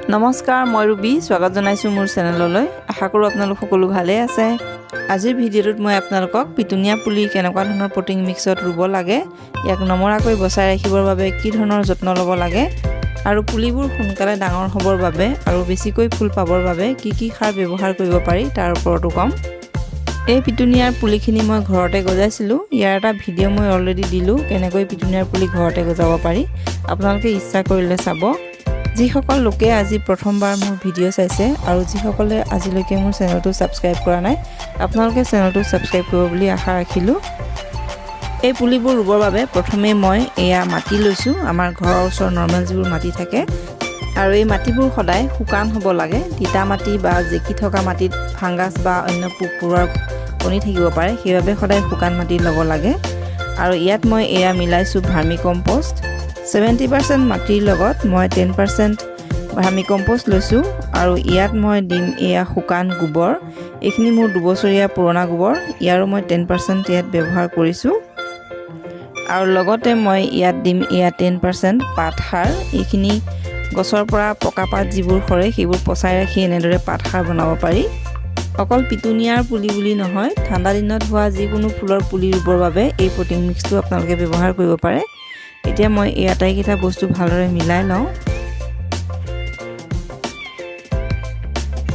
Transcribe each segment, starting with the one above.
নমস্কাৰ, মই ৰুবি। স্বাগত জনাইছোঁ মোৰ চেনেললৈ। আশা কৰোঁ আপোনালোক সকলো ভালেই আছে। আজিৰ ভিডিঅ'টোত মই আপোনালোকক পিটুনিয়া পুলি কেনেকুৱা ধৰণৰ পটিং মিক্সত ৰুব লাগে, ইয়াক নমৰাকৈ বচাই ৰাখিবৰ বাবে কি ধৰণৰ যত্ন ল'ব লাগে আৰু পুলিবোৰ সোনকালে ডাঙৰ হ'বৰ বাবে আৰু বেছিকৈ ফুল পাবৰ বাবে কি কি সাৰ ব্যৱহাৰ কৰিব পাৰি, তাৰ ওপৰতো ক'ম। এই পিটুনিয়াৰ পুলিখিনি মই ঘৰতে গজাইছিলোঁ। ইয়াৰ এটা ভিডিঅ' মই অলৰেডি দিলোঁ, কেনেকৈ পিটুনিয়াৰ পুলি ঘৰতে গজাব পাৰি। আপোনালোকে ইচ্ছা কৰিলে চাব। যিসকল লোকে আজি প্ৰথমবাৰ মোৰ ভিডিঅ' চাইছে আৰু যিসকলে আজিলৈকে মোৰ চেনেলটো ছাবস্ক্ৰাইব কৰা নাই, আপোনালোকে চেনেলটো ছাবস্ক্ৰাইব কৰিব বুলি আশা ৰাখিলোঁ। এই পুলিবোৰ ৰুবৰ বাবে প্ৰথমে মই এয়া মাটি লৈছোঁ, আমাৰ ঘৰৰ ওচৰৰ নৰ্মেল যিবোৰ মাটি থাকে। আৰু এই মাটিবোৰ সদায় শুকান হ'ব লাগে। তিতা মাটি বা জেকি থকা মাটিত ফাংগাছ বা অন্য পোক পৰুৱাৰ কণী থাকিব পাৰে। সেইবাবে সদায় শুকান মাটি ল'ব লাগে। আৰু ইয়াত মই এয়া মিলাইছোঁ ভাৰ্মি কম্প'ষ্ট। 70% মাটিৰ লগত মই 10% ভাৰ্মি কম্প'ষ্ট লৈছোঁ। আৰু ইয়াত মই দিম এয়া শুকান গোবৰ। এইখিনি মোৰ 2 বছৰীয়া পুৰণা গোবৰ। ইয়াৰো মই 10% ইয়াত ব্যৱহাৰ কৰিছোঁ। আৰু লগতে মই ইয়াত দিম এয়া 10% পাত সাৰ। এইখিনি গছৰ পৰা পকা পাত যিবোৰ সৰে, সেইবোৰ পচাই ৰাখি এনেদৰে পাত সাৰ বনাব পাৰি। অকল পিটুনিয়াৰ পুলি বুলি নহয়, ঠাণ্ডা দিনত হোৱা যিকোনো ফুলৰ পুলি ৰুবৰ বাবে এই পটিং মিক্সটো আপোনালোকে ব্যৱহাৰ কৰিব পাৰে। এতিয়া মই এই আটাইকেইটা বস্তু ভালদৰে মিলাই লওঁ।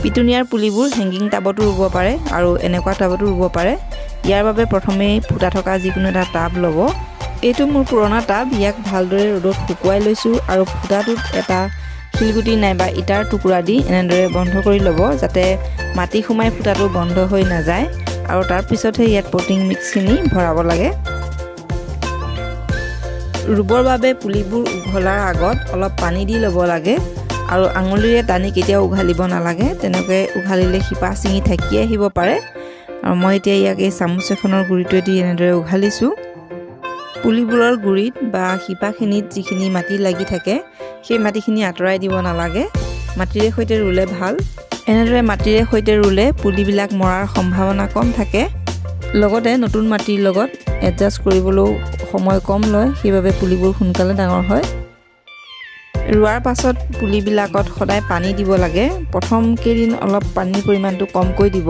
পিটুনিয়াৰ পুলিবোৰ হেংগিং টাবতো ৰুব পাৰে আৰু এনেকুৱা টাবতো ৰুব পাৰে। ইয়াৰ বাবে প্ৰথমেই ফুটা থকা যিকোনো এটা টাব ল'ব। এইটো মোৰ পুৰণা টাব। ইয়াক ভালদৰে ৰ'দত শুকুৱাই লৈছোঁ আৰু ফুটাটোত এটা শিলগুটি নাইবা ইটাৰ টুকুৰা দি এনেদৰে বন্ধ কৰি ল'ব, যাতে মাটি সোমাই ফুটাটো বন্ধ হৈ নাযায়। আৰু তাৰপিছতহে ইয়াত পটিং মিক্সখিনি ভৰাব লাগে। ৰুবৰ বাবে পুলিবোৰ উঘলাৰ আগত অলপ পানী দি ল'ব লাগে আৰু আঙুলিৰে টানি কেতিয়াও উঘালিব নালাগে। তেনেকৈ উঘালিলে শিপা ছিঙি থাকি আহিব পাৰে। আৰু মই এতিয়া ইয়াক এই চামুচ এখনৰ গুৰিটোৱেদি এনেদৰে উঘালিছোঁ। পুলিবোৰৰ গুৰিত বা শিপাখিনিত যিখিনি মাটি লাগি থাকে, সেই মাটিখিনি আঁতৰাই দিব নালাগে। মাটিৰে সৈতে ৰুলে ভাল। এনেদৰে মাটিৰে সৈতে ৰুলে পুলিবিলাক মৰাৰ সম্ভাৱনা কম থাকে। লগতে নতুন মাটিৰ লগত এডজাষ্ট কৰিবলৈও সময় কম লয়। সেইবাবে পুলিবোৰ সোনকালে ডাঙৰ হয়। ৰোৱাৰ পাছত পুলিবিলাকত সদায় পানী দিব লাগে। প্ৰথম কেইদিন অলপ পানীৰ পৰিমাণটো কমকৈ দিব।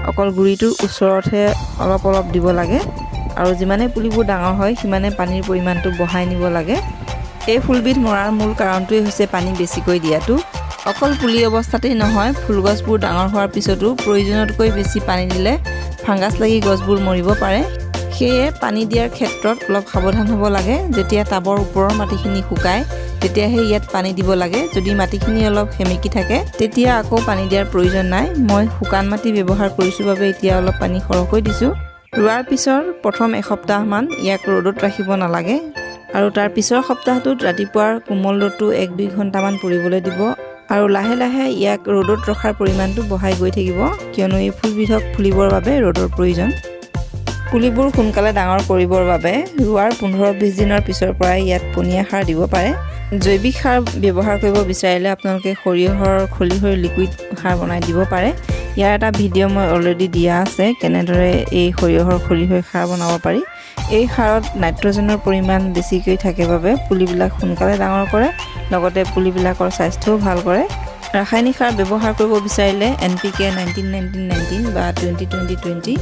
অকল গুৰিটোৰ ওচৰতহে অলপ অলপ দিব লাগে। আৰু যিমানে পুলিবোৰ ডাঙৰ হয়, সিমানে পানীৰ পৰিমাণটো বঢ়াই নিব লাগে। এই ফুলবিধ মৰাৰ মূল কাৰণটোৱেই হৈছে পানী বেছিকৈ দিয়াটো। অকল পুলি অৱস্থাতেই নহয়, ফুলগছবোৰ ডাঙৰ হোৱাৰ পিছতো প্ৰয়োজনতকৈ বেছি পানী দিলে ফাংগাছ লাগি গছবোৰ মৰিব পাৰে। সেয়ে পানী দিয়াৰ ক্ষেত্ৰত অলপ সাৱধান হ'ব লাগে। যেতিয়া টাবৰ ওপৰৰ মাটিখিনি শুকায়, তেতিয়াহে ইয়াত পানী দিব লাগে। যদি মাটিখিনি অলপ সেমেকি থাকে, তেতিয়া আকৌ পানী দিয়াৰ প্ৰয়োজন নাই। মই শুকান মাটি ব্যৱহাৰ কৰিছোঁ বাবে এতিয়া অলপ পানী সৰহকৈ দিছোঁ। ৰোৱাৰ পিছৰ প্ৰথম এসপ্তাহমান ইয়াক ৰ'দত ৰাখিব নালাগে। আৰু তাৰ পিছৰ সপ্তাহটোত ৰাতিপুৱাৰ কোমল ৰ'দটো 1-2 ঘণ্টামান পৰিবলৈ দিব। আৰু লাহে লাহে ইয়াক ৰ'দত ৰখাৰ পৰিমাণটো বঢ়াই গৈ থাকিব, কিয়নো এই ফুলবিধক ফুলিবৰ বাবে ৰ'দৰ প্ৰয়োজন। পুলিবোৰ সোনকালে ডাঙৰ কৰিবৰ বাবে ৰোৱাৰ 15-20 দিনৰ পিছৰ পৰাই ইয়াত পনীয়া সাৰ দিব পাৰে। জৈৱিক সাৰ ব্যৱহাৰ কৰিব বিচাৰিলে আপোনালোকে সৰিয়হৰ খলিহৈৰ লিকুইড সাৰ বনাই দিব পাৰে। ইয়াৰ এটা ভিডিঅ' মই অলৰেডি দিয়া আছে, কেনেদৰে এই সৰিয়হৰ খলিহৈ সাৰ বনাব পাৰি। এই সাৰত নাইট্ৰজেনৰ পৰিমাণ বেছিকৈ থাকে বাবে পুলিবিলাক সোনকালে ডাঙৰ কৰে, লগতে পুলিবিলাকৰ স্বাস্থ্যও ভাল কৰে। ৰাসায়নিক সাৰ ব্যৱহাৰ কৰিব বিচাৰিলে এনপিকে 19 19 19 বা 20 20 20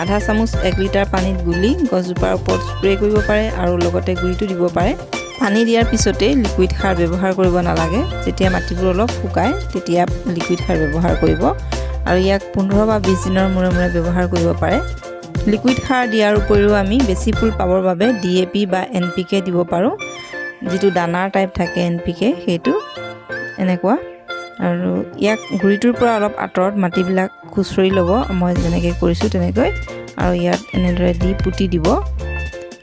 আধা চামুচ 1 লিটাৰ পানীত গুলি গছজোপাৰ ওপৰত স্প্ৰে' কৰিব পাৰে আৰু লগতে গুৰিটো দিব পাৰে। পানী দিয়াৰ পিছতেই লিকুইড সাৰ ব্যৱহাৰ কৰিব নালাগে। যেতিয়া মাটিবোৰ অলপ শুকায়, তেতিয়া লিকুইড সাৰ ব্যৱহাৰ কৰিব। আৰু ইয়াক 15 বা 20 দিনৰ মূৰে মূৰে ব্যৱহাৰ কৰিব পাৰে। লিকুইড সাৰ দিয়াৰ উপৰিও আমি বেছি ফুল পাবৰ বাবে ডিএপি বা এনপিকে দিব পাৰোঁ। যিটো দানাৰ টাইপ থাকে এনপিকে, সেইটো এনেকুৱা। আৰু ইয়াক গুৰিটোৰ পৰা অলপ আঁতৰত মাটিবিলাক খুচৰি ল'ব, মই যেনেকৈ কৰিছোঁ তেনেকৈ, আৰু ইয়াত এনেদৰে দি পুতি দিব।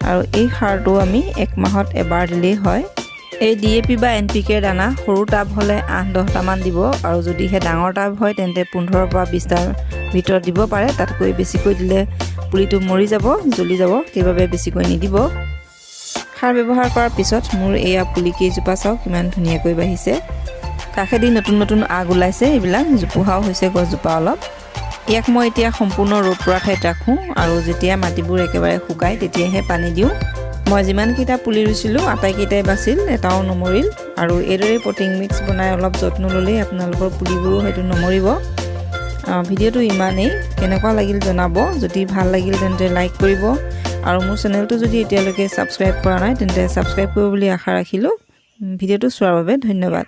আৰু এই সাৰটো আমি এক মাহত এবাৰ দিলেই হয়। এই ডিএপি বা এনপিকেৰ দানা সৰু টাব হ'লে 8-10টামান দিব। আৰু যদিহে ডাঙৰ টাব হয়, তেন্তে 15ৰ পৰা 20টাৰ ভিতৰত দিব পাৰে। তাতকৈ বেছিকৈ দিলে পুলিটো মৰি যাব, জ্বলি যাব। সেইবাবে বেছিকৈ নিদিব। সাৰ ব্যৱহাৰ কৰাৰ পিছত মোৰ এয়া পুলি কেইজোপা চাওক, কিমান ধুনীয়াকৈ বাঢ়িছে। কাষেদি নতুন নতুন আগ ওলাইছে। এইবিলাক জোপোহাও হৈছে গছজোপা অলপ। ইয়াক মই এতিয়া সম্পূৰ্ণ ৰ'দ পৰা ঠাইত ৰাখোঁ আৰু যেতিয়া মাটিবোৰ একেবাৰে শুকায়, তেতিয়াহে পানী দিওঁ। মই যিমানকেইটা পুলি ৰুইছিলোঁ, আটাইকেইটাই বাচিল, এটাও নমৰিল। আৰু এইদৰে পটিং মিক্স বনাই অলপ যত্ন ল'লেই আপোনালোকৰ পুলিবোৰো হয়তো নমৰিব। ভিডিঅ'টো ইমানেই। কেনেকুৱা লাগিল জনাব। যদি ভাল লাগিল, তেন্তে লাইক কৰিব আৰু মোৰ চেনেলটো যদি এতিয়ালৈকে ছাবস্ক্ৰাইব কৰা নাই, তেন্তে ছাবস্ক্ৰাইব কৰিব বুলি আশা ৰাখিলোঁ। ভিডিঅ'টো চোৱাৰ বাবে ধন্যবাদ।